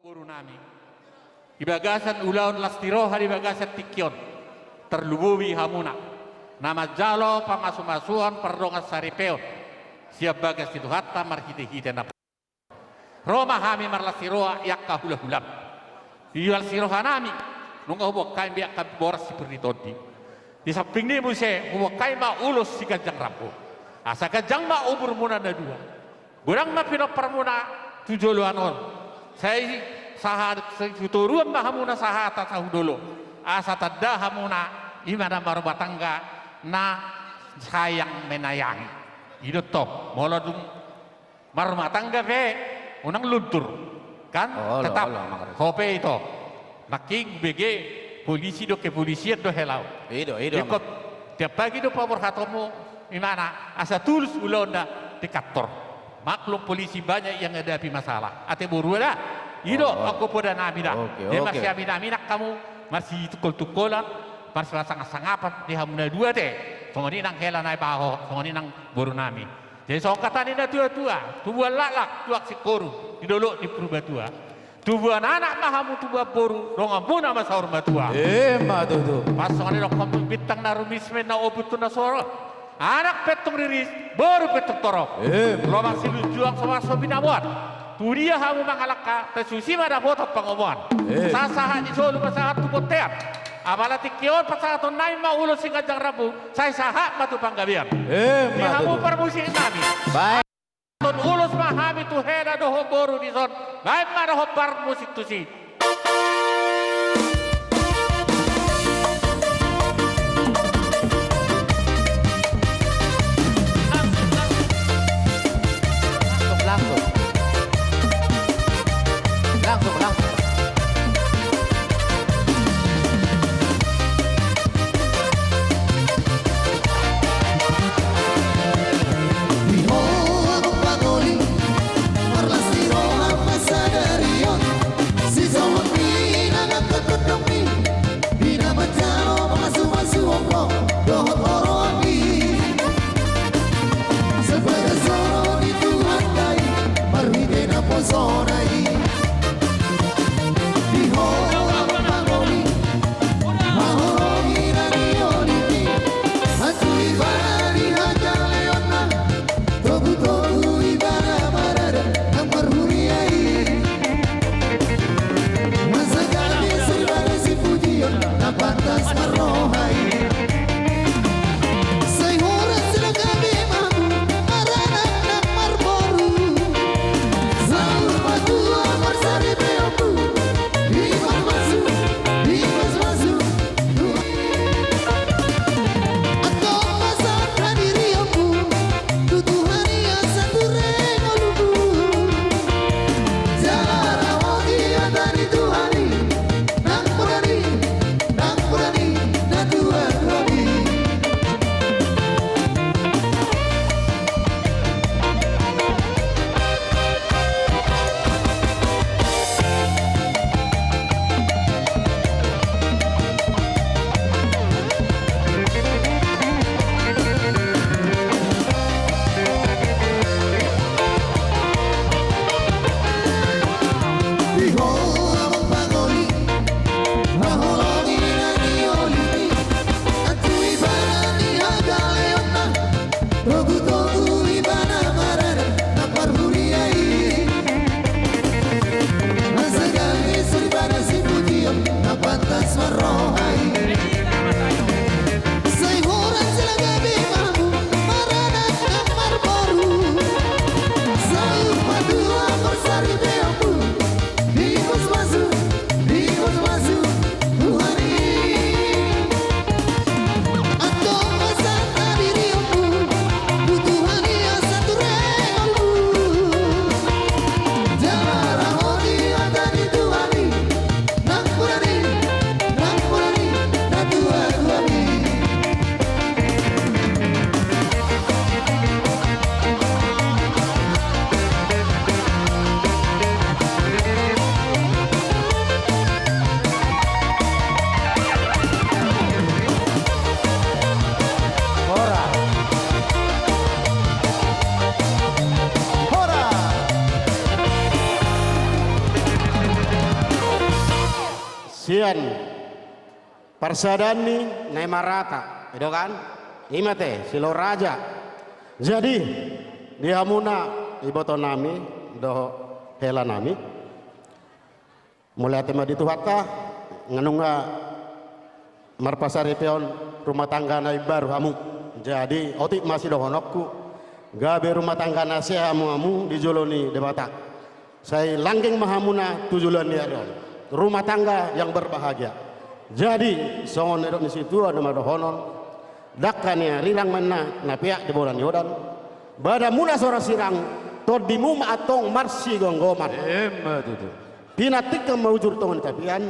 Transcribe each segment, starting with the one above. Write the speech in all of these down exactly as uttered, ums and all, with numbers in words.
Boru nami, di bagasan ulaon las ni roha di bagasan tingki on, tarlumobi hamuna na manjalo pamasumasuon pardongansaripeon sian bagas ni Tuhanta marhitehite na. Ro ma hami marlas ni roha di angka hulahulam. Di las ni roha nami, nunga huboan hami be angka boras sipir ni tondi. Di samping ni i muse huboan hami ma ulos siganjang rambu. Asa ganjang ma umurmuna na dua. Godang ma pinomparmuna tu joloan on. Sai sahat, sai sitoruan ma hamuna sahata sahudolo. Asa tanda hamuna i ma na marumah tangga na sayang menyayangi. I do tong, molo dung marumah tangga pe unang luntur. Kan? Olo, tetap olo, Amang Raja. Ho pe ito. Nangkin hubege polisi do kepolisian do hela on. I do, i do, Amang. Ingkon tiap pagi do paborhatonmu, imana, asa tulus ulaonna di kantor. Maklum polisi banyak yang hadapi masalah. Ate boru da. I do, olo, anggo poda nami da. Oke, oke. Jadi marsiaminaminan hamu, marsitungkoltungkolan, marsipasangapansangapan di hamu na dua ate. Songon i nang hela na dibahen ho, songon i nang boru nami. Jadi songon hata ni natuatua, tubuan laklak, tuak singkoru, di dolok ni Purbatua. Tubuan anak ma hamu, tubuan boru, donganmuna ma saur matua. Emma tutu. Pas songon i dohonon bintang na rumiris ma inna ombun tu na so ro. Anak pe tung riris, boru pe tung torop. Emma. Lomang silunjuang, somal so binaboan. Tudia hamu mangalangka, tasusi ma dapotan pangomoan. Emma. Sahat-sahat ni solu ma sahat tu bontean. Apala tingki on pasahaton nami ma ulos siganjang rambu, sai sahat ma tu panggabean. Emma tutu. Di hamu parmusik nami. Baik. Pasahaton ulos ma hami tu hela dohot boru dison. Baen ma dohot parmusik tusi. Langsung, langsung. Langsung, langsung. Di ho pangoli, marlas ni roha pasadarion, sisa sian parsadaan ni Naimarata, i do kan? I ma ate, Silo Raja. Jadi, di hamuna ibotonami dohot helanami, mauliate ma di Tuhanta, nga nunga marpasaripeon rumah tangga na imbaru hamu. Jadi, otik ma sidohononku, gabe rumah tangga na sea hamu, hamu di jolo ni Debata. Sai langgeng ma hamuna tu joloan ni ari on. Rumah tangga yang berbahagia. Jadi, songon na nidok ni situa na mandohonon, dangka ni arirang ma inna na peak di bona ni odan. Badanmuna so ra sirang, tondimu ma antong marsigomgoman. Emma tutu. Pinantikhon ma hujur tonga ni tapian,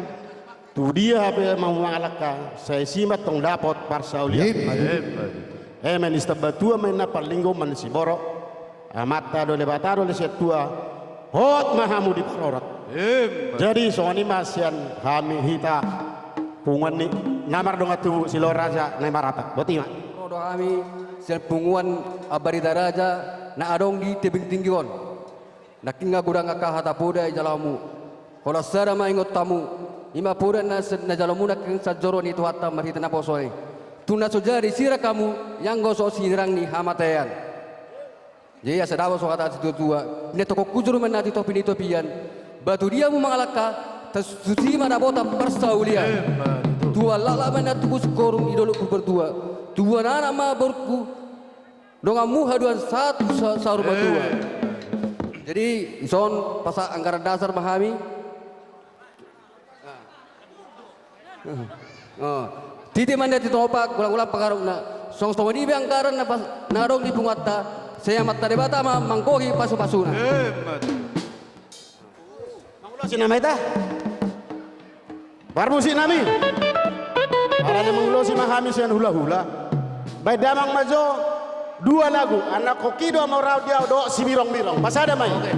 tu dia pe hamu mangalangka, sai disi ma antong dapot parsaulian. Emma tutu. Emma tutu. Eme ni sitambatua ma inna parlinggoman ni siborok, Amanta do Debata do na sian tua, hot ma hamu diparorot. Emma. Jadi songon i ma sian hami hita punguan ni na mardongan tubu Silo Raja Naimarata. Boti ma. Ro do hami sian punguan Ambarita Raja na adong di tebing tinggi on. Nangkin nga godang angka hata poda i jalo hamu. Holan sada ma ingot hamu, i ma poda na, na jalo hamu nangkin sian joro ni Tuhanta marhite naposo i. Tung na so jadi sirang hamu, ianggo so sirang ni hamatean. Jadi asa dapot songon hata ni situatua, pinantikhon hujur ma inna tu topi ni tapian. Ba tu dia hamu mangalangka, tusi ma dapotan parsaulian. Emma tutu. Tubuan laklak ma inna tubu singkoru di dolok Purbatua. Tubuan anak ma borungku, donganmu haduan sahat tu sa-, saur matua. Emma. Jadi, dison pasahat anggaran dasar ma hami. Oh. Titi ma inna tinopa, golang-golang pangarahutna. Songon-songon i pe anggaran na pas, na adong di punguanta, sai Amanta Debata ma manggohi pasu-pasuna. Emma tutu. Mangulosi nama hita. Parmusiknami. Alana mangulosi ma hami sian hula-hula. Baen damang ma jo dua lagu, Anak Koki do Hamoraon di Ahu dohot Sibirong-birong. Pasada ma i. Oke.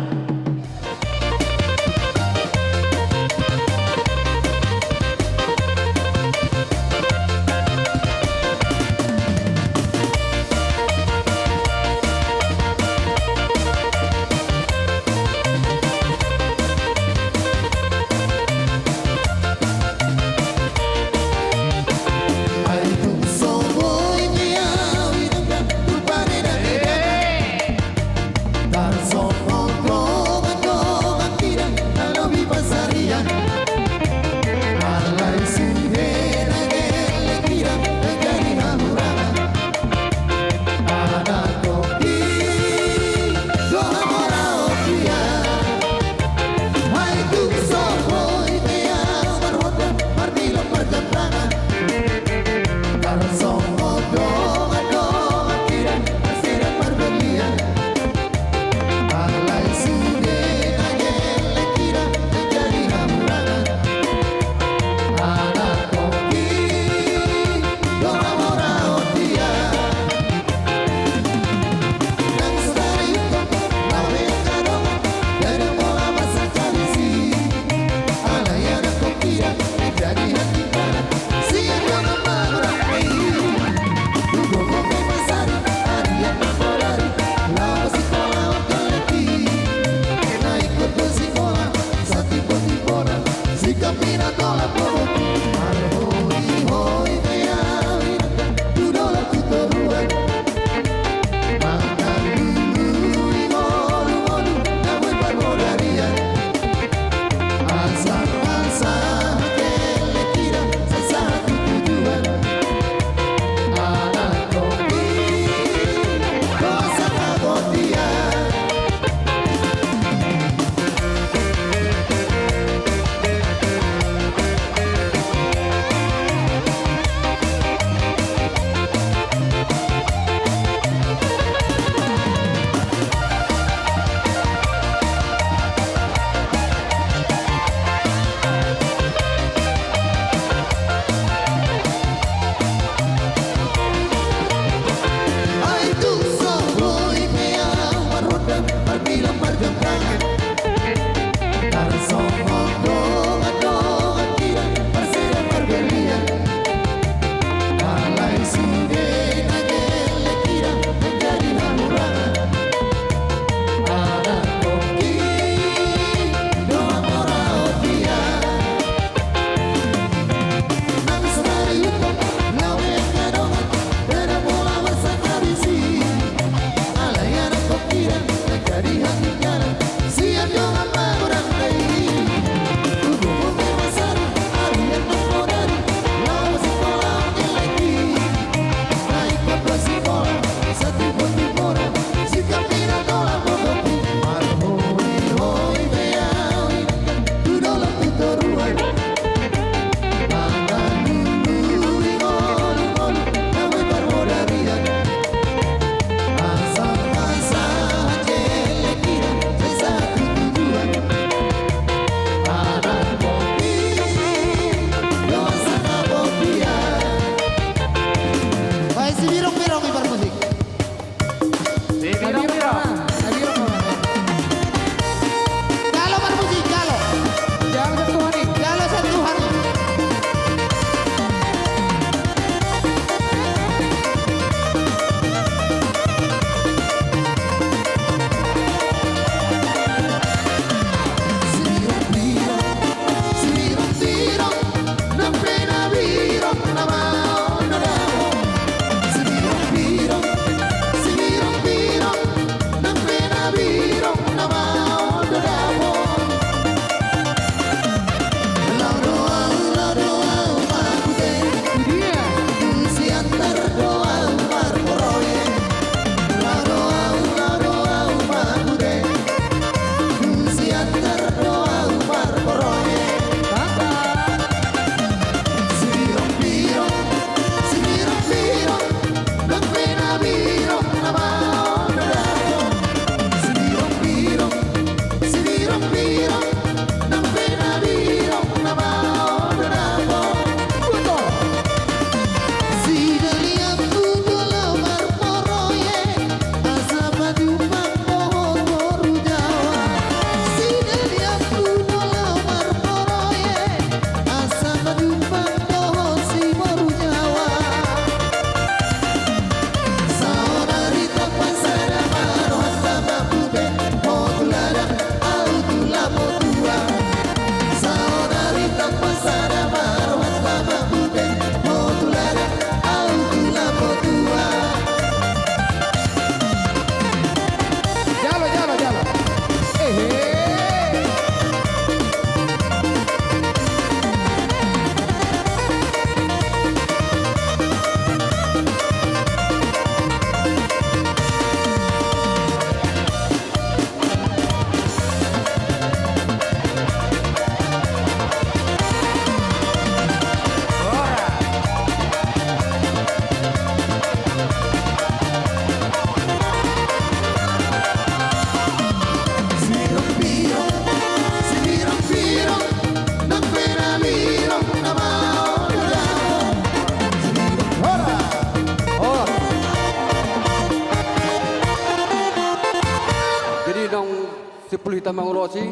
Kita mangulosi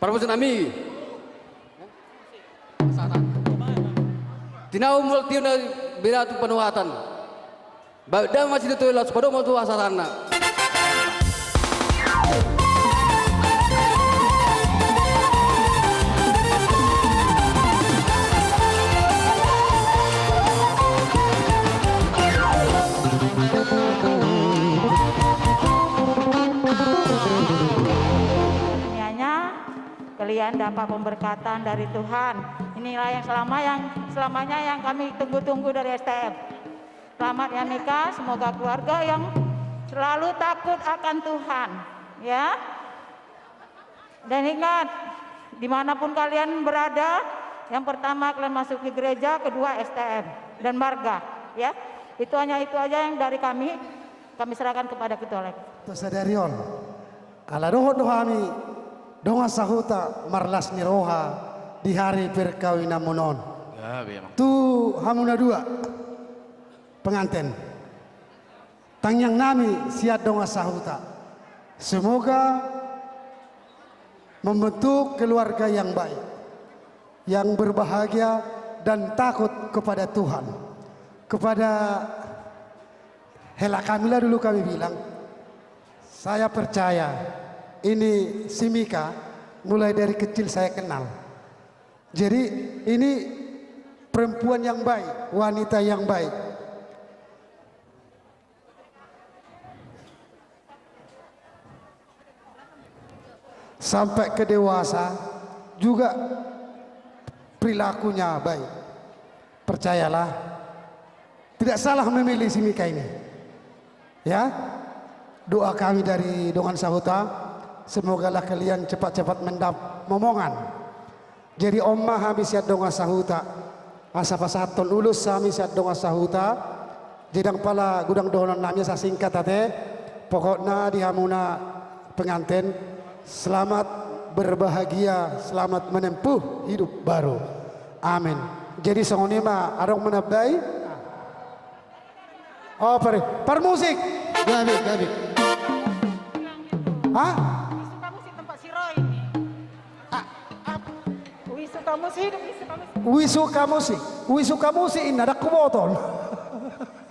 parmusik nami. Tinahu mula tio na binahen tu panuhatan. Baen damang ma sitotoi, laos padomu ma tu hasahatanna. Kiranya kalian dapat pemberkatan dari Tuhan. Inilah yang selama, yang selamanya yang kami tunggu-tunggu dari S T M. Selamat ya nikah, semoga keluarga yang selalu takut akan Tuhan, ya. Dan ingat, dimanapun kalian berada, yang pertama kalian masuk ke gereja, kedua S T M dan marga, ya. Itu hanya itu aja yang dari kami, kami serahkan kepada Ketua Lek. Tu sadari on, ala dohot do hami dongan sahuta marlas ni roha di hari perkawinanmuna on. Ya, memang. Tu hamu na dua penganten. Tangiang nami sian dongan sahuta, semoga membentuk keluarga yang baik, yang berbahagia dan takut kepada Tuhan. Kepada hela kami lah dulu kami bilang, saya percaya ini si Mika mulai dari kecil saya kenal. Jadi ini perempuan yang baik, wanita yang baik. Sampai ke dewasa juga perilakunya baik. Percayalah, tidak salah memilih si Mika ini. Ya, doa kami dari dongan sahuta, semogalah kalian cepat-cepat mendap momongan. Jadi on ma hami sian dongan sahuta, asa pasahathon ulos hami sian dongan sahuta. Jadi ndang pala godang dohonon nami, asa singkat ate. Pokokna di hamuna penganten, selamat berbahagia, selamat menempuh hidup baru. Amin. Jadi songon i ma, adong manambai? Oh, par, parmusik. Gabe, gabe. Hah? Wisuka musik, tempat si Roy. Ah, ah. Wisuka musik, hidup wisuka musik. Wisuka musik. Wisuka musik inna, ndang huboto on.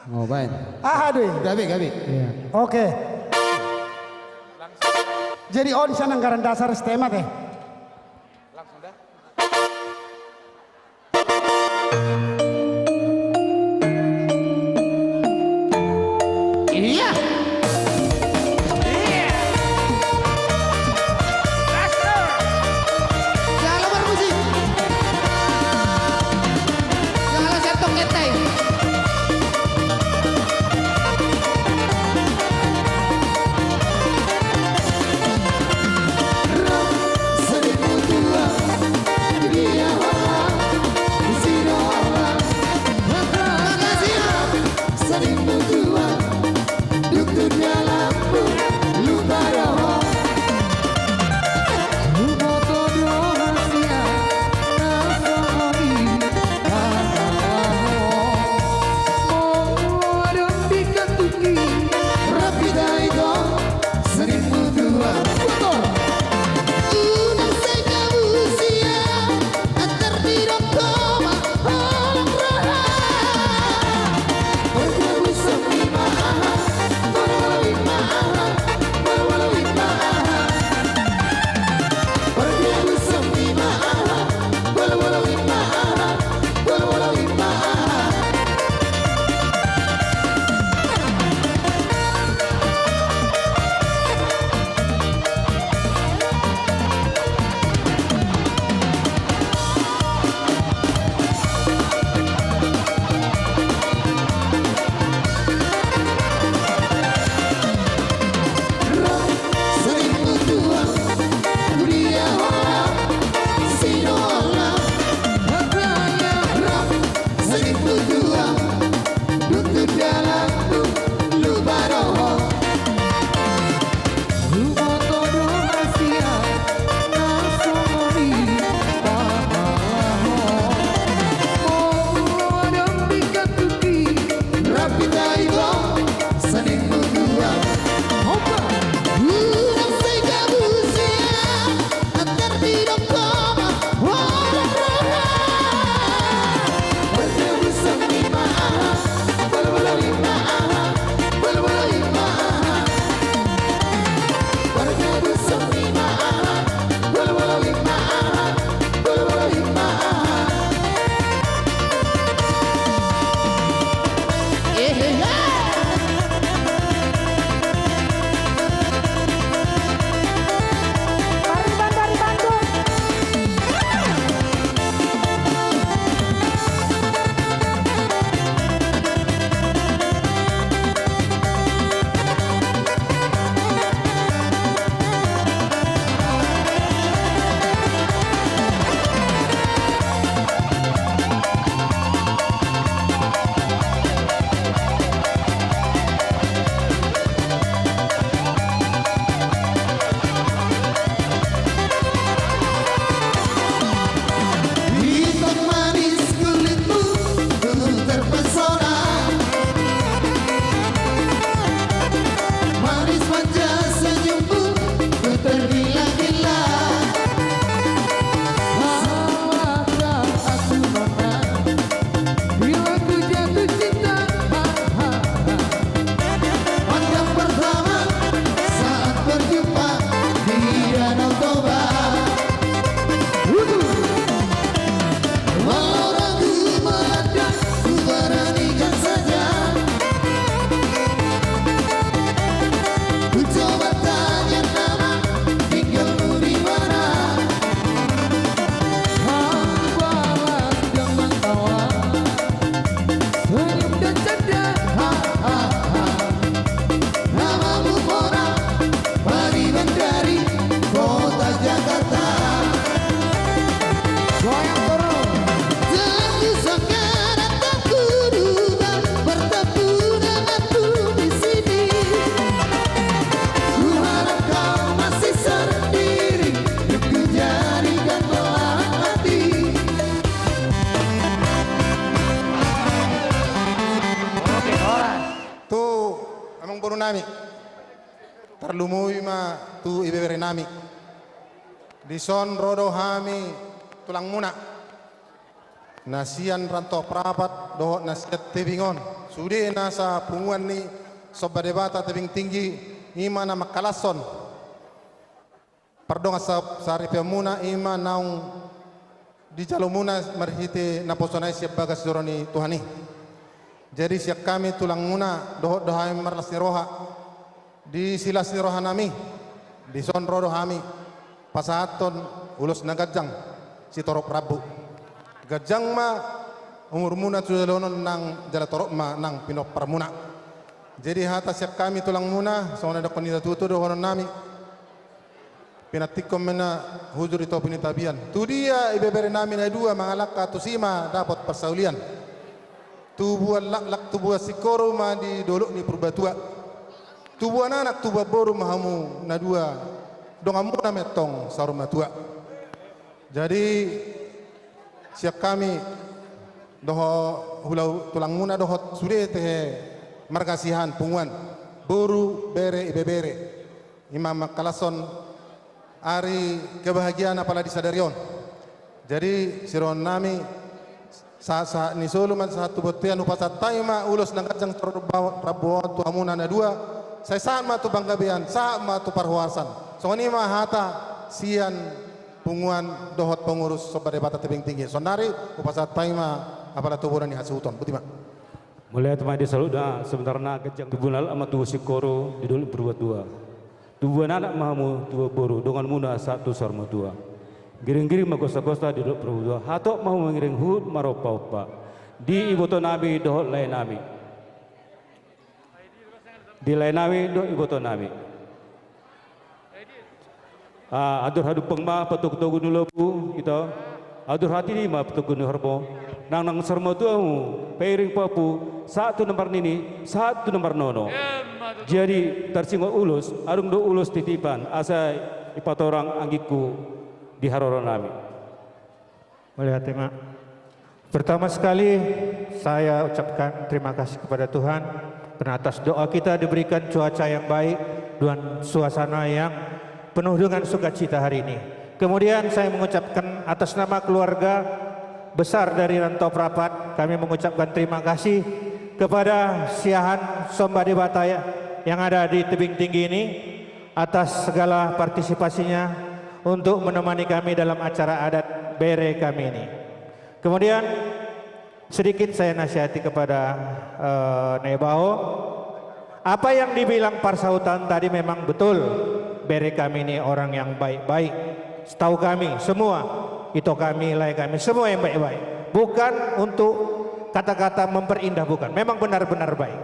Oh, baen. Aha do i? Gabe, gabe. Iya. Oke. Jadi on sian anggaran dasar S T M ate. Langsung dah. Iya. Iya. Gas terus. Jala bermusik. Jala sentong ketai. nami. Tarlumobi ma tu ibebere nami. Dison ro do hami tulangmuna. Na sian Rantau Prapat dohot na sian Tebing on. Sude nasa punguan ni Somba Debata Tebing Tinggi, i ma na mangkalashon pardongan sa-, saripeonmuna, i ma naung dijalomuna marhite naposona i sian bagas joro ni Tuhan i. Jadi sian hami tulangmuna, dohot do hami marlas ni roha. Di silas ni roha nami, dison ro do hami pasahathon ulos na ganjang sitorop rambu. Ganjang ma umurmuna tu joloan on nang jala torop ma nang pinomparmuna. Jadi hata sian hami tulangmuna, songon na didok ni natuatua dohonon nami. Pinantikhon ma na hujur di topi ni tapian. Tudia ibebere nami na dua mangalangka, tusi ma dapot parsaulian. Tubuan laklak tubuan singkoru ma di dolok ni Purbatua. Tubuan anak tubuan boru ma hamu na dua, donganmuna ma antong saur matua. Jadi sian hami dohot hula tulangmuna dohot sude tehe marga Siahaan punguan, boru, bere, ibebere. I ma mangkalashon ari kebahagiaan apala di sadari on. Jadi sirohon nami, sahat-sahat ni solu ma sahat tu bontean, hupasahat hami ma ulos na ganjang sitorop rambu on tu hamuna na dua. Sai sahat ma tu panggabean, sahat ma tu parhorasan. Songon i ma hata sian punguan dohot pengurus Somba Debata Tebing Tinggi. Saonari hupasahat hami ma apala tu bona ni hasuhuton. Boti ma. Mauliate ma di saluhutna. Sebenarna ganjang tubuan laklak ma tubuan singkoru di dolok Purbatua. Tubuan anak ma hamu tubuan boru, donganmuna sahat tu saur matua. Giring-giring ma gosa-gosa di dolok Purbatua, hatop ma hamu mangiring huhut marompaompa. Di iboto nami dohot lae nami. Di lae nami dohot iboto nami. Ah, andor hadumpang ma patogu-togu ni lombu, ito. Andor hatiti ma patogu ni horbo. Nang, nang saur matua hamu, pairing pahompu, sahat tu na marnini, sahat tu na marnono. Jadi tarsingot ulos, adong do ulos titipan, asa dipatorang anggingku di haroro nami. Mauliate ma. Pertama sekali, saya ucapkan terima kasih kepada Tuhan karena atas doa kita diberikan cuaca yang baik dan suasana yang penuh dengan sukacita hari ini. Kemudian saya mengucapkan atas nama keluarga besar dari Rantau Prapat, kami mengucapkan terima kasih kepada Siahaan Somba Debata ya, yang ada di Tebing Tinggi ini atas segala partisipasinya untuk menemani kami dalam acara adat bere kami ini. Kemudian sedikit saya nasihati kepada, eh, Naibaho. Apa yang dibilang parsahuta tadi memang betul. Bere kami ini orang yang baik-baik. Setahu kami semua, ito kami, lae kami, semua yang baik-baik. Bukan untuk kata-kata memperindah, bukan. Memang benar-benar baik.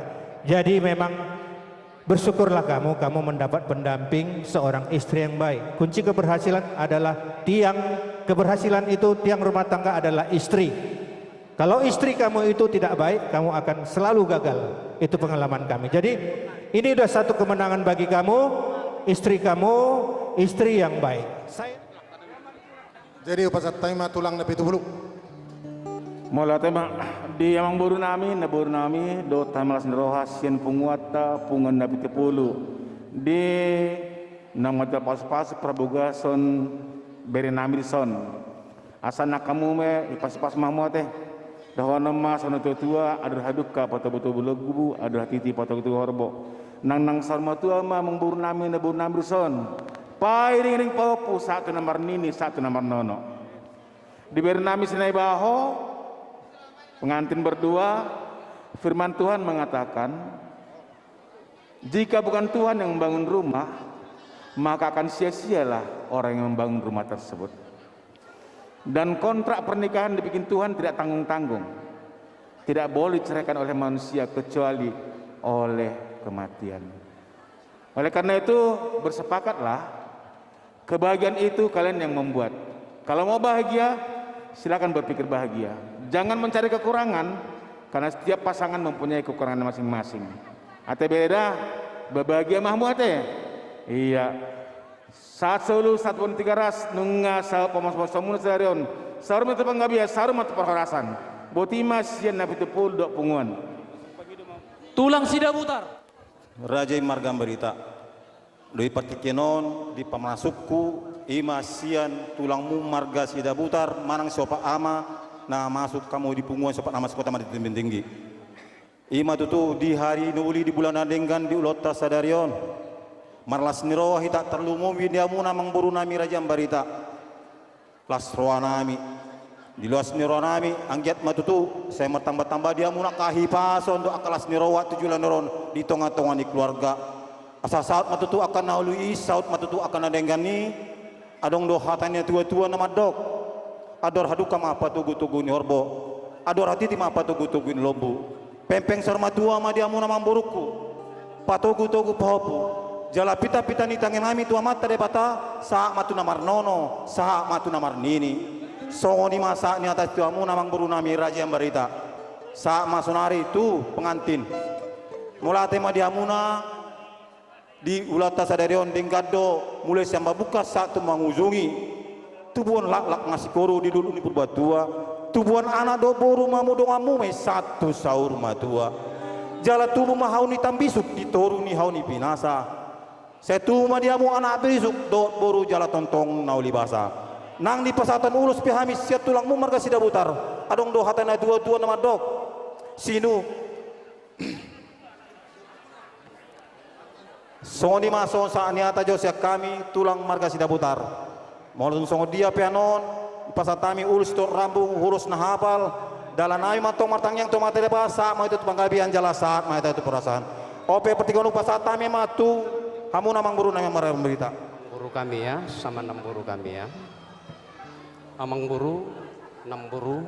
Jadi memang bersyukurlah kamu, kamu mendapat pendamping seorang istri yang baik. Kunci keberhasilan adalah tiang, keberhasilan itu tiang rumah tangga adalah istri. Kalau istri kamu itu tidak baik, kamu akan selalu gagal. Itu pengalaman kami. Jadi, ini udah satu kemenangan bagi kamu, istri kamu, istri yang baik. Saya Jadi hupasahat hami ma tulang na pitu pulu. Mauliate ma di amangboru nami, namboru nami, dohot hami marlas ni roha sian punguanta, punguan na pitu pulu. Di naung manjalo pasu-pasu parbogason bere nami dison. Asa nang hamu ma dipasu-pasu ma hamu ate. Dohonon ma songon na tuatua, andor hadungka patogu-togu lombu, andor hatiti patogu-togu horbo. Nang, nang saur matua ma amangboru nami, namboru nami dison. Pairing-iring pahompu sahat tu na marnini, sahat tu na marnono. Di bere nami si Naibaho, pengantin berdua, firman Tuhan mengatakan, jika bukan Tuhan yang membangun rumah, maka akan sia-sialah orang yang membangun rumah tersebut. Dan kontrak pernikahan dibikin Tuhan tidak tanggung-tanggung. Tidak boleh diceraikan oleh manusia kecuali oleh kematian. Oleh karena itu, bersepakatlah. Kebahagiaan itu kalian yang membuat. Kalau mau bahagia, silakan berpikir bahagia. Jangan mencari kekurangan, karena setiap pasangan mempunyai kekurangan masing-masing. Ate bere da, bahagia ma hamu ate. Iya. Sahat solu, sahat boan Tigaras, nunga sahat pamasu-pasu muna sadari on. Saur ma tu panggabean, saur ma tu parhorasan. Boti ma sian na pitu pulu dohot punguan. Tulang Sidabutar. Raja i marga Ambarita. Dohot partingkian on di pamasukku, i ma sian tulangmu marga Sidabutar manang siompat ama na masuk hamu di punguan siompat ama sekota Madinting Tinggi. I ma tutu di hari na uli di bulan na denggan di ulaonta sadari on. Marlas ni roha hita tarlumobi di hamuna amangborunami Raja Ambarita. Las rohanami. Di las ni rohanami, anggiat ma tutu, sai martamba-tamba di hamuna angka hahipason dohot angka las ni roha tu joloan on di tonga-tonga ni keluarga. Asa saut ma tutu angka na uli i, saut ma tutu angka na denggan i, adong do hata ni natua-tua na mandok. Andor hadungka ma patogu-togu ni horbo. Andor hatiti ma patogu-togu ni lombu. Pengpeng saur matua ma di hamuna amangborungku. Patogu-togu pahompu. Jala pita-pita ni tangiangnami tu Amanta Debata, sahat ma tu na marnono, sahat ma tu na marnini. Songon i ma sahat ni hata tu hamuna amangborunami Raja Ambarita. Sahat ma sonari tu pengantin. Mauliate ma di hamuna, di ulaonta sadari on denggan do, mulai sian mamungka sahat tu mangujungi. Tubuan laklak na sikoru di dolok ni Purbatua. Tubuan anak dohot boru ma hamu donganmu ma i sahat tu saur matua. Jala tubu ma hau ni tambisuk di toru ni hau ni pinasa. Sai tubu ma di hamu anak bisuk dohot boru jala tongtong na uli basa. Nang di pasahaton ulos pe hami sian tulangmu marga Sidabutar. Adong do hata ni natua-tua na mandok. Sinu. Songon i ma songon sahat ni hata jo sian hami tulang marga Sidabutar. Molo tung songon dia pe annon, pasahat hami ulos dohot rambu, ulos na hapal, dalan nami ma antong martangiang tu Amanta Debata, sahat ma hita tu panggabean jala sahat ma hita tu parhorasan. On pe partingkian on pasahat hami ma tu hamuna amangborunami marga Ambarita. Boru kami ya, sama enam boru kami ya. Amangboru, namboru,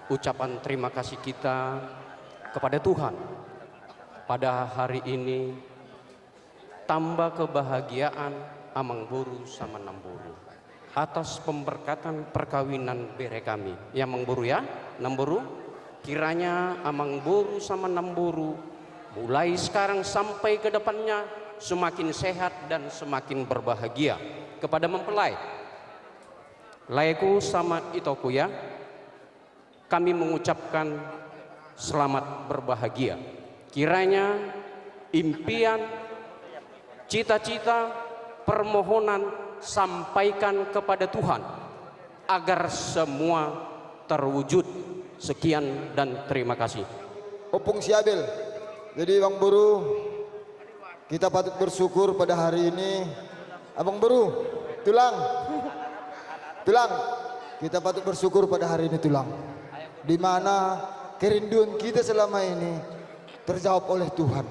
ucapan terima kasih kita kepada Tuhan. Pada hari ini tambah kebahagiaan amangboru sama namboru atas pemberkatan perkawinan bere kami. Ya, amangboru ya, namboru. Kiranya amangboru sama namboru mulai sekarang sampai ke depannya semakin sehat dan semakin berbahagia. Kepada mempelai, laeku sama itoku ya, kami mengucapkan selamat berbahagia. Kiranya impian, cita-cita, permohonan sampaikan kepada Tuhan agar semua terwujud. Sekian dan terima kasih. Ompung si Abel. Jadi, Bang Boru, kita patut bersyukur pada hari ini. Amangboru, tulang. Tulang, kita patut bersyukur pada hari ini, tulang. Di mana kerinduan kita selama ini terjawab oleh Tuhan.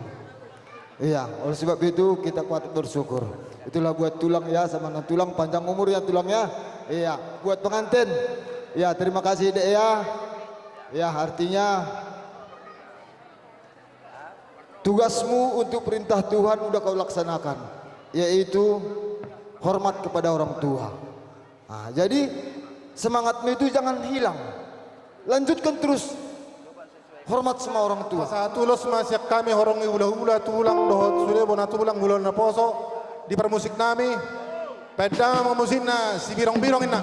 Iya, oleh sebab itu kita patut bersyukur. Itulah buat tulang ya, sama dengan tulang, panjang umur ya tulang ya. Iya, buat pengantin. Ya, terima kasih, Dek, ya. Ya, artinya tugasmu untuk perintah Tuhan udah kau laksanakan, yaitu hormat kepada orang tua. Nah, jadi semangatmu itu jangan hilang. Lanjutkan terus hormat sama orang tua. Sahat ulos ma sian hami horong ni hulahula, tulang dohot sude bona tulang, hulahula naposo di parmusik nami. Baen damang ma musikna, Sibirong-birong inna.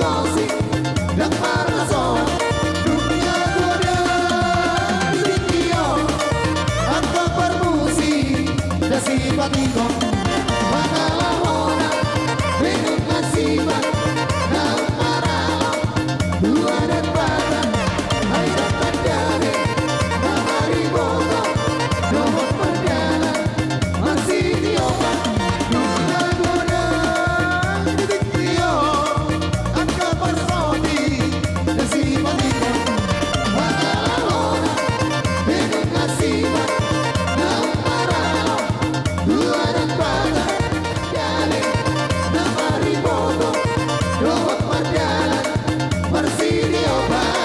Musik, ndang marhasoan, dung na godang di tingki on, angka parmusik, na sipatikon, mangalahonan, benang na siman, naung maralo, tu adat Batak, ai ndang mandele, na mariboto, dohot mardalan, marsitiopan, dung na godang di tingki on. Angka parsaotik na sipatikon, mangalahonan, benang na siman, naung maralo, tu adat Batak, dale, na mariboto, dohot mardalan, marsitiopan.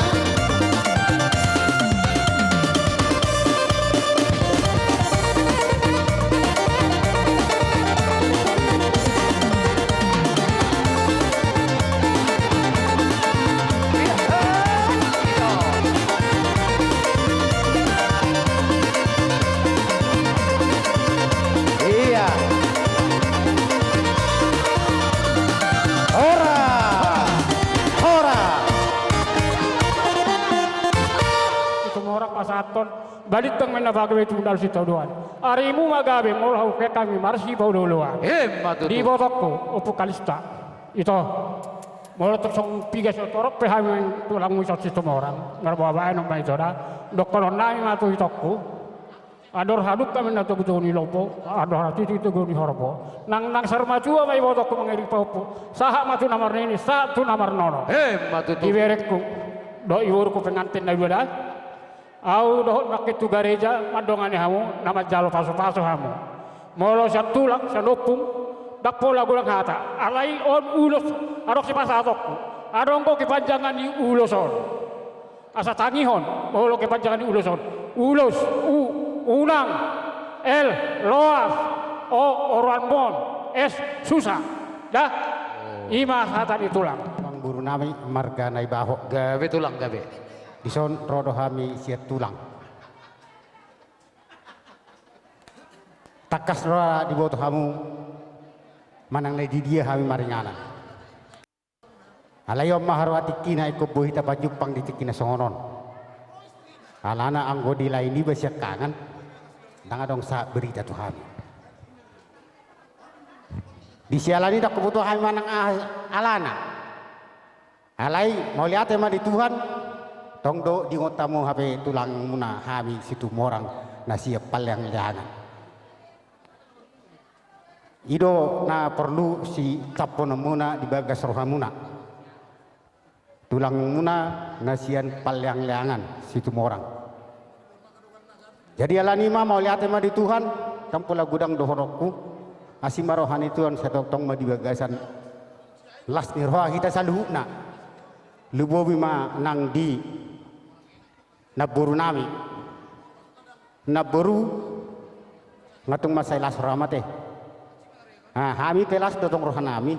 Ia. Hora! Hora! Itu morak pasahathon. Balintang ma na pagabe tu na sitadoan. Arimu ma gabe molo hahupek hami marsipaolooloan. Emma tutu. Di ibotongku, Ompu Kalista. Ito. Molo tung songon piga so torop pe hami tulangmu ison Situmorang. Marboa baenon ma ito da. Dohonon nami ma tu itongku. Andor hadungka ma na togutogu ni lombu, andor hatiti togu ni horbo. Nang, nang saur matua ma ibotongku mangiring pahompu. Sahat ma tu na marnini, sahat tu na marnono. Emma tutu. Iberengku. Dohot iborungku pengantin na dua da. Ahu dohot nangkin tu gareja mandongani hamu, na manjalo pasupasu hamu. Molo sian tulang, sian ompung, ndang pola godang hata. Alai on ulos, adong sipasahatonku. Adong do kepanjangan ni ulos on. Asa tangihon, molo kepanjangan ni ulos on. Ulos, u, unang, el, loas, o, oroanmon, es, susa. Da, i ma hata ni tulang. Amangboru nami marga Naibaho. Gabe tulang, gabe. Dison ro do hami sian tulang. Tangkas do diboto hamu manang na di dia hami maringanan. Alai on ma haroa tingkina ingkon boi hita pajumpang di tingki na songon on. Alana anggo dilain iba siangkangan, ndang adong sahat berita tu hami. Di siala ni i ndang huboto hami manang aha alana. Alai mauliate ma di Tuhan, tong do diingot hamu hape tulangmuna hami Situmorang na sian Paleangleangan. I do na porlu sitampononmuna di bagas rohamuna. Tulangmuna na sian Paleangleangan Situmorang. Jadi alani i ma mauliate ma di Tuhan, ndang pola godang dohononku. Asi ma roha ni Tuhan, sai tongtong ma di bagasan las ni roha hita saluhutna. Lumobi ma nang di namboru nami. Namboru, nga tung mansai las roham ate. Ah, hami pe las do tong rohanami.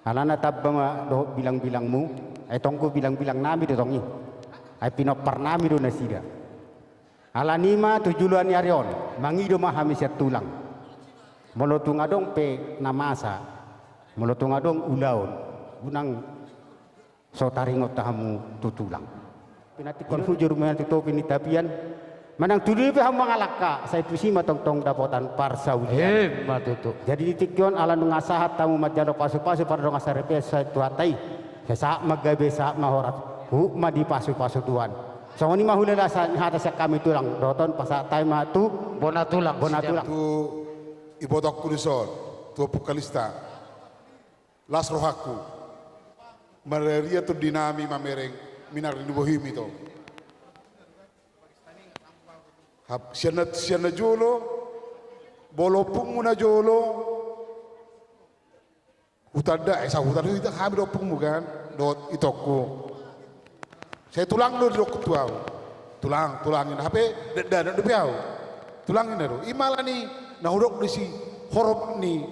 Alana tamba ma dohot bilangbilangmu. Ai tong do bilangbilangnami do tong i. Ai pinomparnami do nasida. Alani i ma tu joloan ni ari on mangido ma hami sian tulang. Molo tung adong pe na masa, molo tung adong ulaon, unang so taringot hamu tu tulang. Pinantikkon hujur manang tu topi ni tapian, manang tu dia pe hamu mangalangka, sai tusi ma tongtong dapotan parsaulian. Emma tutu. Jadi di tingki on ala nunga sahat hamu manjalo pasupasu pardongan saripeon sian Tuhanta i. Sai sahat ma gabe, sahat ma horas, huhut ma dipasupasu Tuhan. Songon i ma hulala sa-, hata sian hami tulang, dohot on pasahat hami ma tu bona tulang. Bona tulang. Tu ibotongku dison, tu Ompu Kalista. Las rohangku. Marria tondinami mamereng minar ni bohim ito. Hap, sian na, sian na jolo, molo ompungmu na jolo, hutanda, eh, sahutan hita hami do ompungmu kan, dohot itongku. Sai tulang do didok tu ahu. Tulang, tulang inna. Hape dakdanak dope ahu. Tulang inna do. I ma alani na hudok disi hormat ni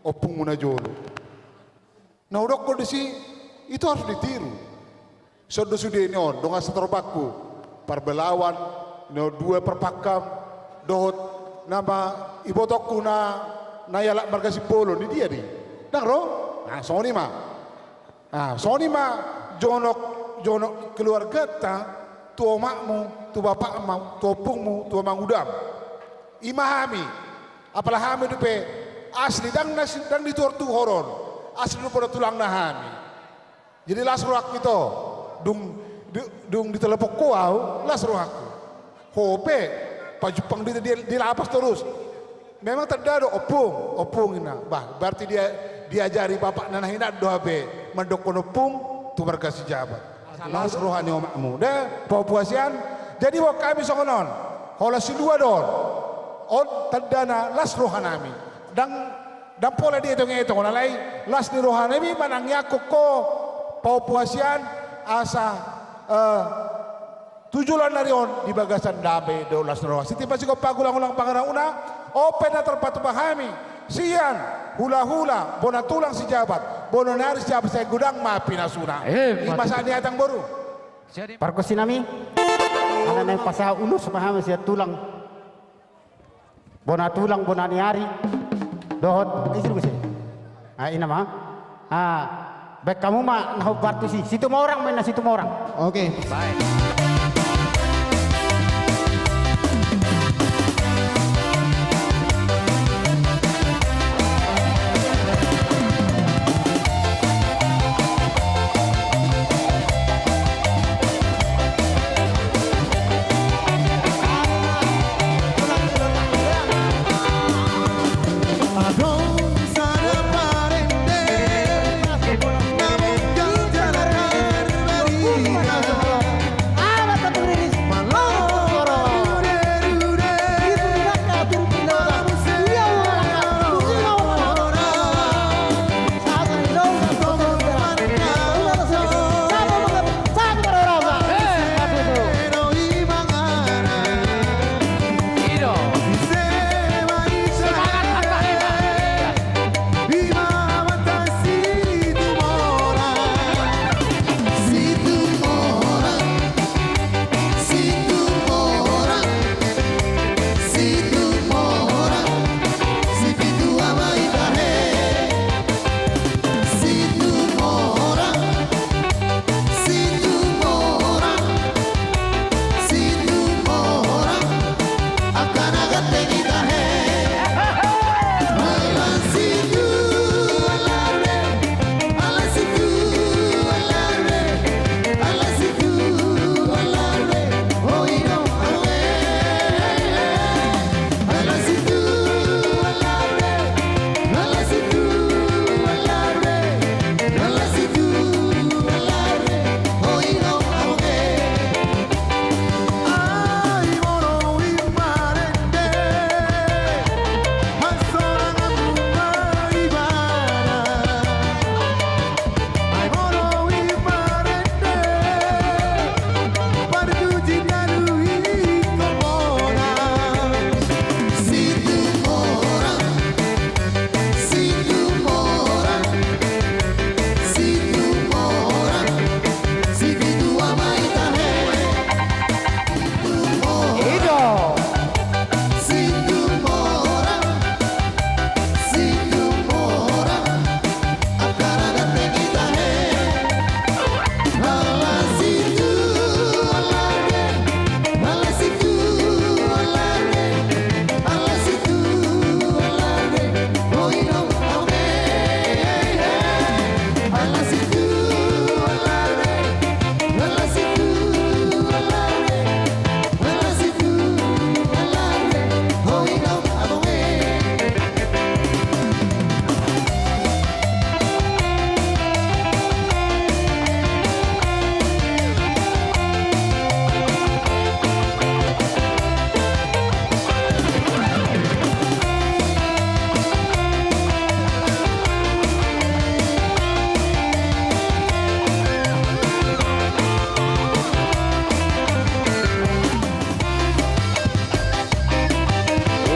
ompungmu na jolo. Na hudokkon disi, itu harus ditiru. Songon do sude ni on, dongan satorbanku. Parbalawan, na dua parpangkam, dohot nama ibotongku na, na ialap marga Simbolon, di dia do i. Ndang ro? Nah, songon i ma. Ah, songon i ma jonok, jonok keluarganta tu omakmu, tu bapakmu, tu ompungmu, tu amangudamu. I ma hami, apala hami dope asli, ndang na si-, ndang dituhortuhor on, asli dope na tulangna hami. Jadi las rohangku ito, dung, du-, dung diteleponku au, las rohangku. Ho pe, pajumpang do hita di, di lapas torus. Memang tanda do, ompung, ompung ninna. Bah, berarti dia, diajari bapakna na hinan do hape mandokkon ompung tu marga Sijabat. Las roha ni omakmu. Da, pahompu hasian. Jadi boan hami songon on. Holan silua do on. On tandana las rohanami. Ndang, ndang pola dietong-etong, alai las ni rohanami manangiangkon ho, pahompu hasian, asa, eh, tu joloan ni ari on di bagasan dame dohot las ni roha. Sititi ma sigompa, gulang-gulang pangarahutna, on pe na tarpatupa hami sian hulahula, bona tulang Sijabat, bona ni ari Sijabat sai godang ma pinasuna. Eh, i ma sahat ni hata, amangboru. Pargonsinami, ala naeng pasahat ulos ma hami sian tulang. Bona tulang, bona ni ari. Dohot, isi dulu, isi. Ah, i ma. Ah, baen hamu ma na hombar tusi. Situmorang ma ninna, Situmorang. Oke. Baik.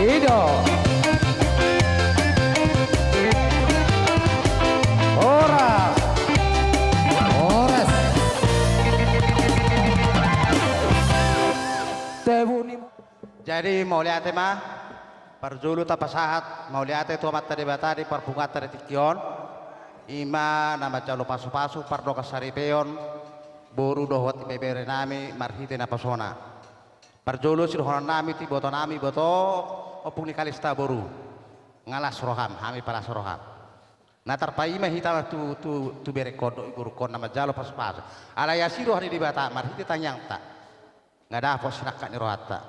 I do. Horas. Horas. Jadi mauliate ma. Parjolo tapasahat mauliate tu Amanta Debata di parpunguanta di tingki on. I ma na manjalo pasupasu pardongan saripeon boru dohot ibebere nami marhite napasona. Parjolo sidohonon nami tu iboto nami, iboto ompung ni Kalista boru. Nga las roham, hami pe las roham. Na tarpaima hita tu, tu, tu berengkon dohot iborungkon na manjalo pasupasu. Alai asi roha ni Debata marhite tangiangta. Nga dapot sinangkap ni rohanta.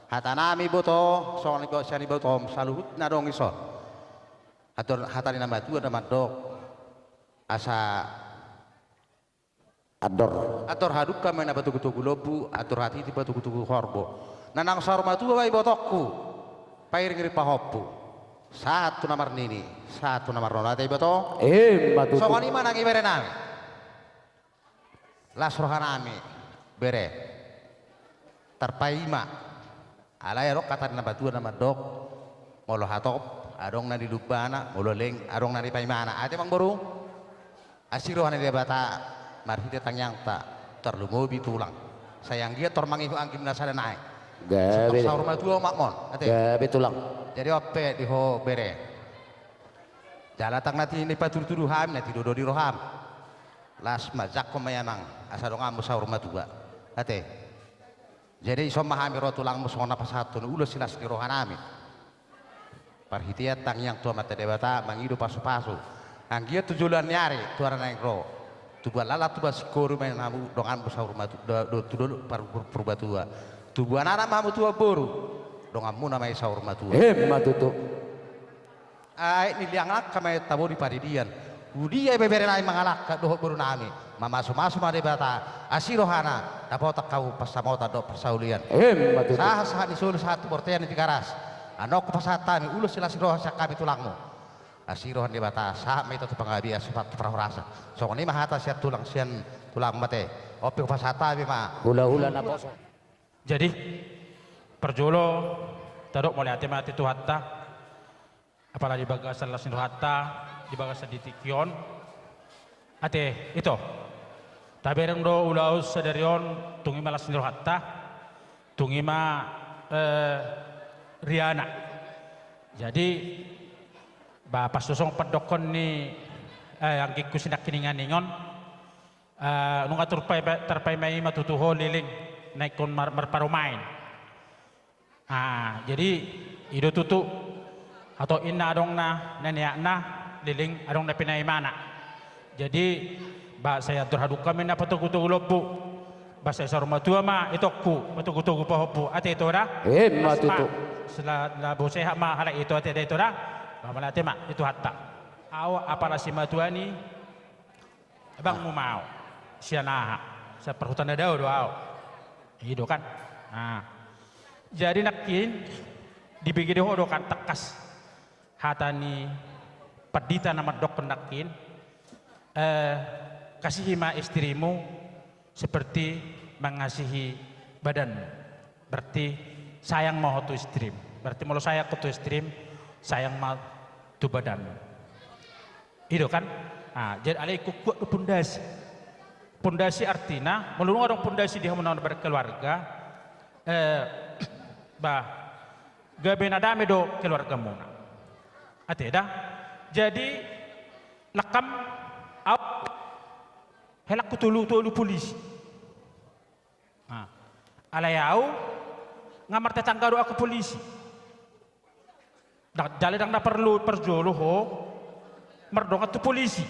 Hata nami iboto, songon iboto sian ibotom saluhut na adong i son. Atur hata ni na matua na mandok. Asa andor. Andor hadungka ma na patogutogu lombu, andor hatiti patogutogu horbo. Na naung saur matua ma ibotongku. Pairing-iring pahompu. Sahat tu na marnini, sahat tu na marnono, ate iboto. Ima tutu. Songon i ma nang ibebere nami. Las roha nami, bere. Tarpaima. Alai adong hata ni na matua na mandok. Molo hatop, adong na nilumbana, molo leng, adong na nipaimana. Ate amangboru. Asi roha ni Debata, marhite tangiangta, tarlumobi tulang. Sai anggiat tor mangihut anggim na sada nai. Gabe. Saur matua ma on, ate. Gabe tulang. Jadi on pe di ho bere. Jala ndang na tinipatudutudu hami, na tinodo di roham. Las ma jangkon ma i amang, asa donganmu saur matua. Ate. Jadi ison ma hami ro tulangmu songon na pasahathon ulos silas ni roha nami. Parhitean tangiang tu Amanta Debata mangido pasupasu. Anggiat tu joloan ni ari tu ari na naeng ro. Tubuan lalan tubuan singkoru ma i hamu donganmu saur matua, do, do, tu dolok par, par, Purbatua. Tubuan anak ma hamu tubuan boru. Donganmuna ma i saur matua. Ima tutu. Aek ni liang langka ma i tabo di paridian. Udia ibebere nami mangalangka dohot boru nami. Mamasumasu ma Debata. Asi rohana. Dapotan hamu pansamotan dohot parsaulian. Ima tutu. Sahat sahat ni solu sahat tu bortean ni Tigaras. Annon hupasahat hami ulos silas ni roha sian hami tulangmu. Asi roha ni Debata sahat ma hita tu panggabean sahat tu parhorasan. Songon i ma hata sian tulang sian tulangmu ate. On pe hupasahat hami ma. Hulahula naposo. Jadi parjolo tadok mauliate ma tu Tuhanta. Apala di bagasan las ni rohanta di bagasan di tingki on. Ate ito. Tabereng do ulaon sadari on tung i ma las ni rohanta. Tung i ma eh, riana. Jadi ba pas songon pandokhon ni eh, anggingku si nangkiningan on. Eh, nunga tarpaima i ma tutu ho Leleng na ingkon mar, marparumaen. Ah, jadi i do tutu. Atau inna adong na neakna, Leleng adong na pinaimana. Jadi ba sai andor hadungka ma i na patogutogu lombu. Ba sai saur matua ma itongku patogutogu pahompu ate ito da. Ima tutu. Selamat sehat ma halak ito ate da ito da. Ba mauliate ma di Tuhanta. Au apala simatua ni abangmu ma au. Sian aha? Sian parhuta na dao do au. I do kan. Nah. Jadi nangkin dibege do ho do kan tangkas hata ni pandita na mandokhon nangkin eh, kasihi ma istrimu seperti mengasihi badanmu. Berarti sayang ma ho tu istrim. Berarti molo sayang ho tu istrim, sayang ma tu badanmu. I do kan? Ah, jadi alai ingkon kuat do pondasi. Pondasi artina molo nunga adong pondasi di hamu na berkeluarga eh, bah gabe na dame do keluargamuna. Ate da. Jadi langkam au helangku tolu tolu polisi. Nah, alai au nga martetangga do au polisi. Jala ndang na parlu parjolo ho mardongan tu polisi.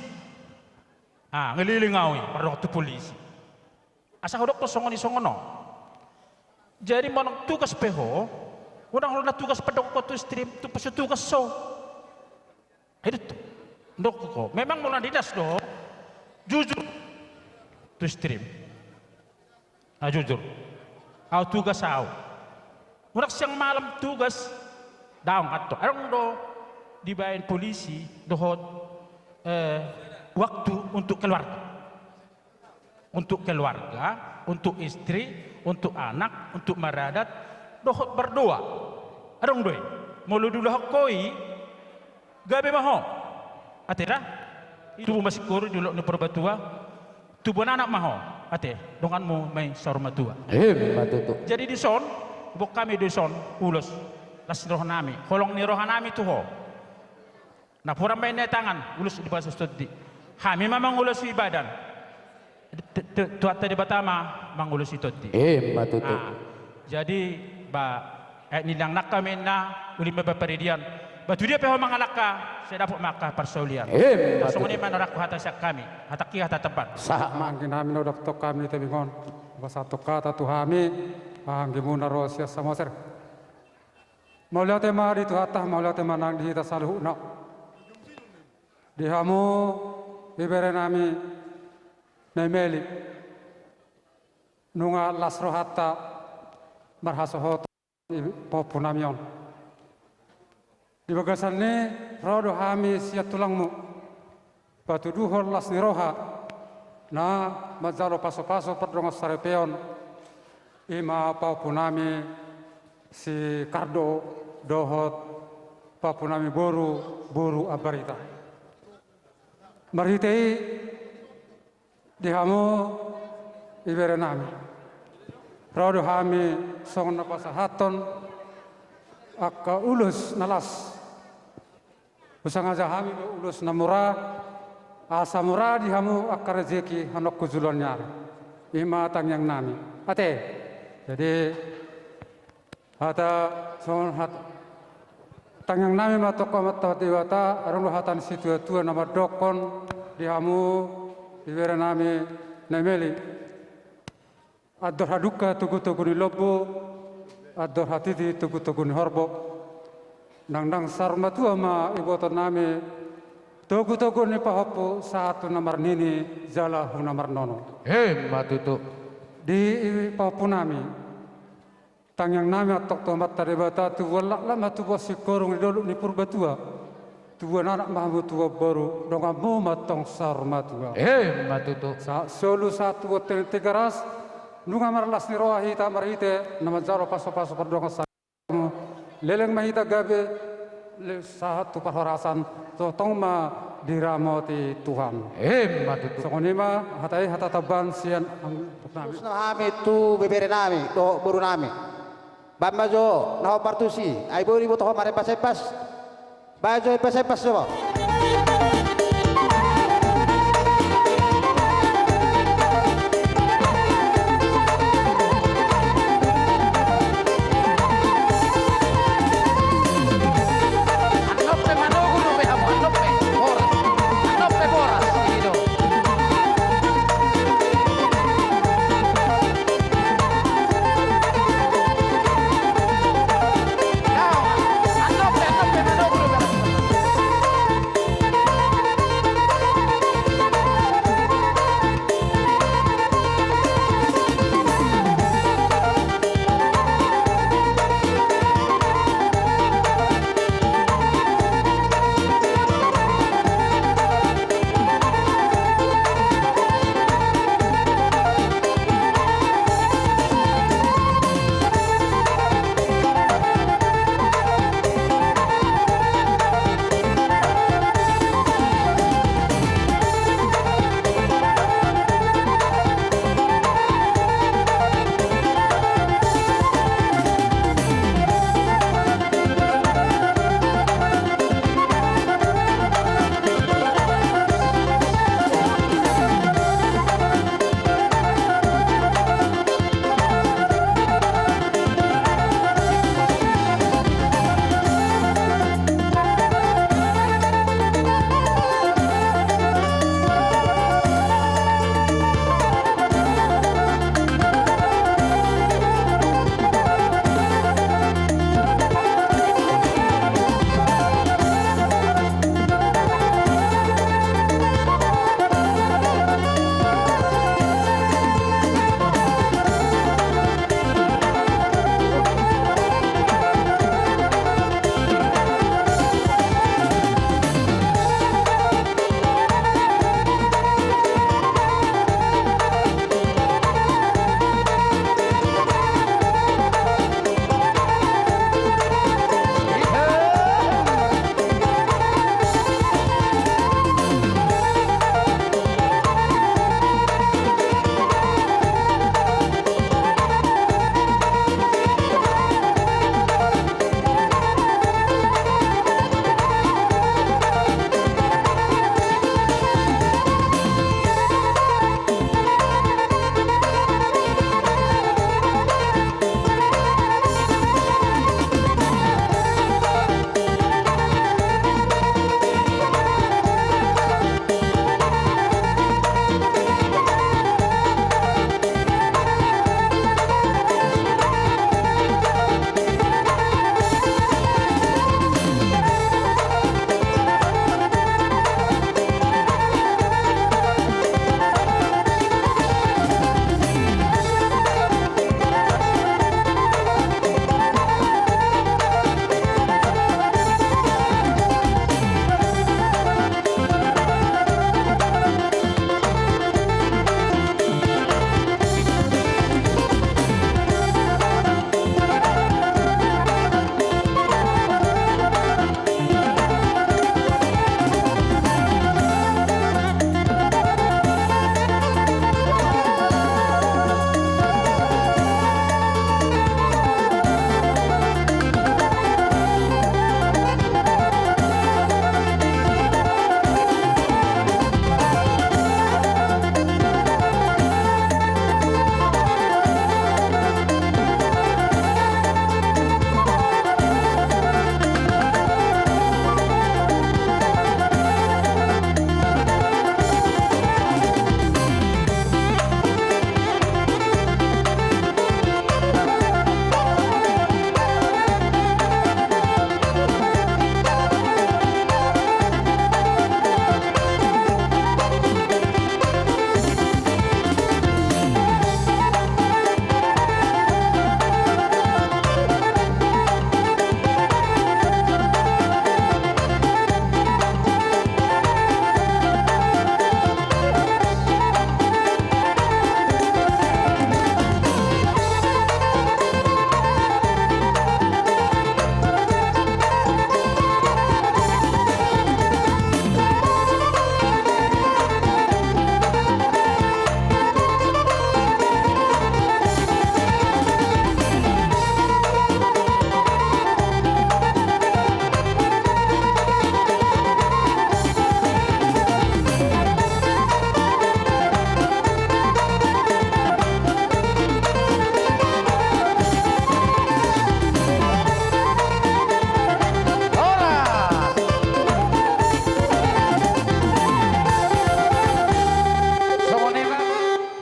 Ah, ngelilingau i mardongan tu polisi. Asa hudok songon i songon on. Jadi manang tugas pe ho, unang ho na tugas pandok ho tu istrim tu pasu tugas so. Itu tu. Ndok ho. Memang molo na dinas do. Jujur. Tu istrim. Ah, jujur. Au tugas au. Unang siang malam tugas. Daong atau. Adong do dibaen polisi dohot eh, waktu untuk keluarga. Untuk keluarga, untuk istri, untuk anak, untuk maradat, dohot berdoa. Adong do i. Molo diulahon ho i gabe ma ho. Ate da. Tubu ma singkoru di dolok ni Purbatua. Tubuan anak ma ho. Ate donganmu ma i saur matua. Ima tutu. Jadi dison boan hami do dison ulos las ni roha nami, holong ni roha nami tu ho. Napuran ma i na tangan ulos di bagasan tondi. Hami ma mangulosi badan. Tu-, tu-, Tuhanta Debata ma mangulosi tondi. Emma tutu. Ah, jadi, ba, eh, nilang nangka ma inna, uli ma ba paridian. Ba tu dia pe ho mangalangka, sai dapot ma angka parsaulian. Emma tutu. Songon i ma na rangku hata sian hami. Hatangki hata taban. Sahat ma. Anggi nami na hudok hami di tabingon. Pasahat hata tu hami. Anggimu na ro sian Samosir. Mauliate ma di Tuhanta, mauliate ma nang di hita saluhutna. Di hamu ibere nami na i Meli, nunga las rohanta marhasohotan i pahompu nami on. Di bagasan ni ro do hami sian tulangmu, patuduhon las ni roha na manjalo pasupasu pardongansaripeon, i ma pahompu nami si Kardo dohot pahompu nami boru, boru Ambarita. Marhite i di hamu ibere nami, ro do hami songon na pasahathon angka ulos na las. Husangaja hami do ulos na mura, asa mura di hamu angka rejeki hanongku joloan ni ari. I ma tangiang nami. Ate. Jadi, hata, songon hat-, tangiang nami ma tongka mata Debata, adong do hata ni situatua na mandokkon di hamu ibere nami na i Meli. Andor hadungka togutogu ni lombu, andor hatiti togutogu ni horbo. Nang, nang saur matua ma iboto nami togutogu ni pahompu sahat tu na marnini jala tu na marnono. Emma tutu. Di i pahompu nami. Tangiang nami antong tu Amanta Debata, tubuan laklak ma tubuan singkoru di dolok ni Purbatua. Tubuan anak ma hamu tubuan boru, donganmu ma antong saur matua. Emma tutu. Sahat solu sahat tu bontean Tigaras, nunga marlas ni roha hita marhite na manjalo pasupasu pardongansaripeon. Leleng ma hita gabe, le-, sahat tu parhorasan, tongtong ma diramoti Tuhan. Emma tutu. Songon i ma hata i, hata taban sian ang-, nami. Khususna hami tu bebere nami dohot boru nami. Baen ma jo na ho partusi, ai boi diboto ho marempas-empas. Baen jo empas-empas jo.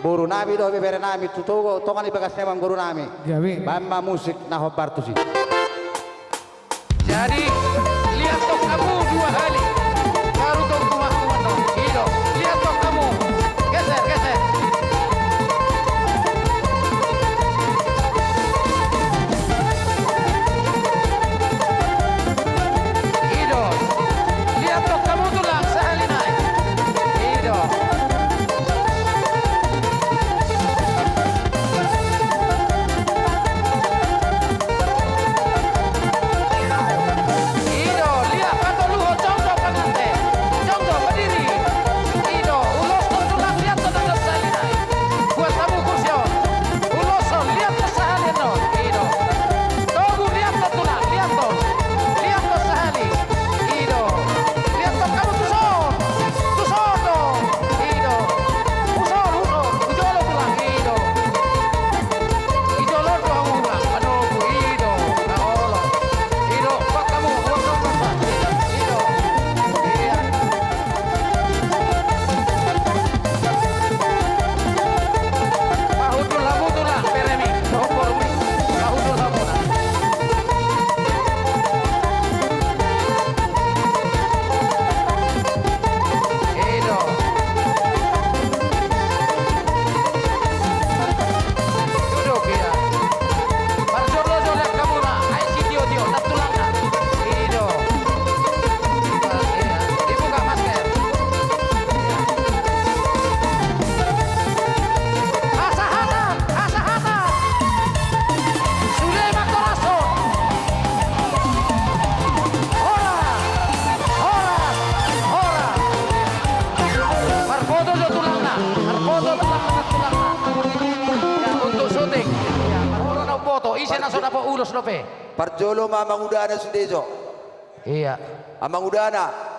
Boru nami dohot bebere nami, tu toga, tonga ni bagas ni amang boru nami. Gabe. Baen ma musik na hombar tusi. Jadi, lihat tong hamu dua hali. Baru tong tumak-tumak tong. I do. Lihat tong hamu. Geser, geser. I do. Lihat tong hamu tulang sahali nai. I do. I do, lihat patoluhon, jongjong panganten, jongjong berdiri. I do, uloshon tulang, lihat tong na sahali nai. Buat hamu kursi on. Uloshon, lihat tong sahali on. I do. Togu, lihat tong tulang, lihat tong. Lihat tong sahali. I do. Lihat tong hamu tuson. Tuson do. I do. Tuson, tuson. Tu jolo tulang. I do. Tu jolo do hamu tulang. Aduh, i do. Na olo. I do. Buat hamu. Buat hamu. I do. Iya. Pahundul hamu tulang, beremi, hombormi, pahundul hamu na. I do. Duduk, iya. Parjolo jolo hamu na, ai sitio-tio, na tulangna. I do. Iya, dibuka masker. Hasahatan, hasahatan. Sude manghorashon. Horas, horas, horas. Marfoto jo tulangna, marfoto tulangna, tulangna. Ya, untuk syuting. Ya, marfoto na umboto, ise na so dapot ulos dope. Parjolo ma amangudana sude jo. Iya. Amangudana.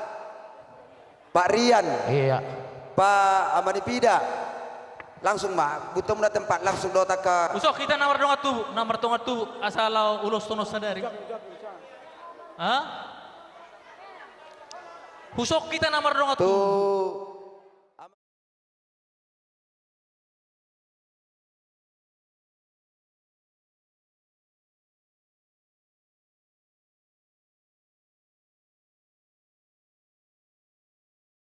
Pak Rian. Iya. Pak Amanipida. Langsung ma, butuh muna tempat, langsung dohot angka. Husok hita na mardongan tubu, na mardongan tubu, asa laho ulos tono sadari. Ha? Husok hita na mardongan tubu. Tu